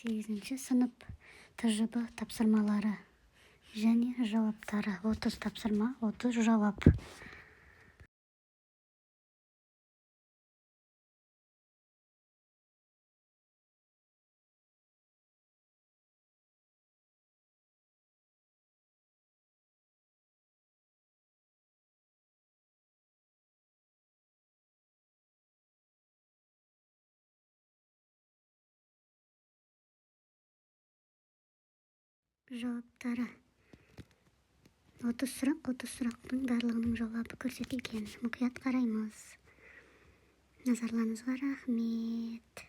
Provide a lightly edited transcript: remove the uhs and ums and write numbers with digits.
Сегізінші сынып ТЖБ тапсырмалары және жауаптары. 30 тапсырма, 30 жауап. Жауаптары: 30 сұрақ, 30 сұрақтың барлығының жауабы көрсетілген. Мұқият қараймыз. Назарларыңызға рахмет.